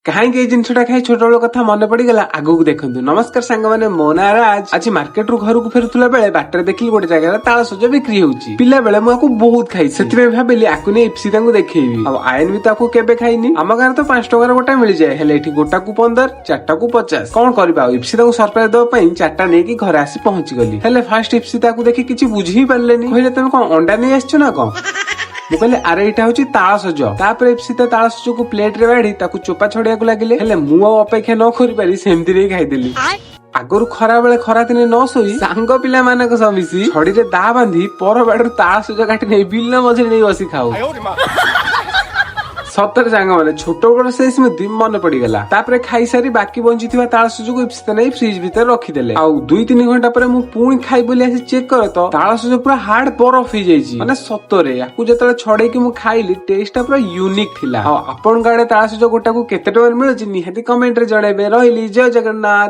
କାହିଁକି ଏଇ ଜିନିଷଟା ଖାଇ ଛୋଟବେଳ କଥା ମନେ ପଡିଗଲା, ଆଗକୁ ଦେଖନ୍ତୁ। ନମସ୍କାର ସାଙ୍ଗମାନେ, ମୋ ନାଁ ରାଜ। ଆଜି ମାର୍କେଟରୁ ଘରକୁ ଫେରୁଥିଲା ବେଳେ ବାଟରେ ଦେଖିଲି ଗୋଟେ ଜାଗାରେ ତାଳସଜ ବିକ୍ରି ହେଉଛି। ପିଲା ବେଳେ ମୁଁ ଆକୁ ବହୁତ ଖାଇଛି, ସେଥିପାଇଁ ଭାବିଲି ଆକୁ ନେଇ ଇପ୍ସିତାଙ୍କୁ ଦେଖେଇବି। ଆଉ ଆୟନ ବି ତାକୁ କେବେ ଖାଇନି। ଆମ ଗାଁରେ ତ 5 ଟଙ୍କାର ଗୋଟା ମିଳିଯାଏ, ହେଲେ ଏଠି ଗୋଟାକୁ 15, ଚାରିଟାକୁ 50। କଣ କରିବା ଆଉ, ଇପ୍ସିତାଙ୍କୁ ସରପ୍ରାଇଜ ଦେବା ପାଇଁ ଚାରିଟା ନେଇକି ଘରେ ଆସି ପହଞ୍ଚି ଗଲି। ହେଲେ ଫାଷ୍ଟ ଇପ୍ସିତାକୁ ଦେଖି କିଛି ବୁଝି ହିଁ ପାରିଲେନି। କହିଲେ, "ତମେ କଣ ଅଣ୍ଡା ନେଇ ଆସିଛ ନା କଣ?" ମୁଁ କହିଲି, "ଆରେ, ଏଇଟା ହଉଛି ତାଳସଜ।" ତାପରେ ଇପ୍ସିତା ତାଳସଜକୁ ପ୍ଲେଟ ରେ ବାଢି ତାକୁ ଚୋପା ଛଡେଇବାକୁ ଲାଗିଲେ। ହେଲେ ମୁଁ ଆଉ ଅପେକ୍ଷା ନ କରିପାରି ସେମିତି ହିଁ ଖାଇଦେଲି। ଆଗରୁ ଖରା ବେଳେ ଖରା ଦିନେ ନ ଶୋଇ ସାଙ୍ଗ ପିଲାମାନଙ୍କ ସହ ମିଶି ଛଡିରେ ଦା ବାନ୍ଧି ପର ବାଡରୁ ତାଳସଜ କାଟି ନେଇ ବିଲ ମଝିରେ ନେଇ ବସି ଖାଉ। ସତରେ ସାଙ୍ଗମାନେ, ଛୋଟ ବେଳ ସେଇ ସ୍ମୃତି ମନେ ପଡିଗଲା। ତାପରେ ଖାଇସାରି ବାକି ବଞ୍ଚିଥିବା ତାଳସଜକୁ ଇପ୍ସିତା ନେଇ ଫ୍ରିଜ ଭିତରେ ରଖିଦେଲେ। ଆଉ 2-3 ଘଣ୍ଟା ପରେ ମୁଁ ପୁଣି ଖାଇ ବୋଲି ଆସି ଚେକ୍ କରେ ତ ତାଳସଜ ପୁରା ହାର୍ଡ ବରଫ ହେଇଯାଇଛି। ମାନେ ସତରେ ୟାକୁ ଯେତେବେଳେ ଛଡେଇକି ମୁଁ ଖାଇଲି, ଟେଷ୍ଟ ଟା ପୁରା ୟୁନିକ୍ ଥିଲା। ଆଉ ଆପଣଙ୍କ ଆଡେ ତାଳସଜ ଗୋଟାକୁ କେତେ ଟଙ୍କାରେ ମିଳୁଛି, ନିହାତି କମେଣ୍ଟ ରେ ଜଣେଇବେ। ରହିଲି, ଜୟ ଜଗନ୍ନାଥ।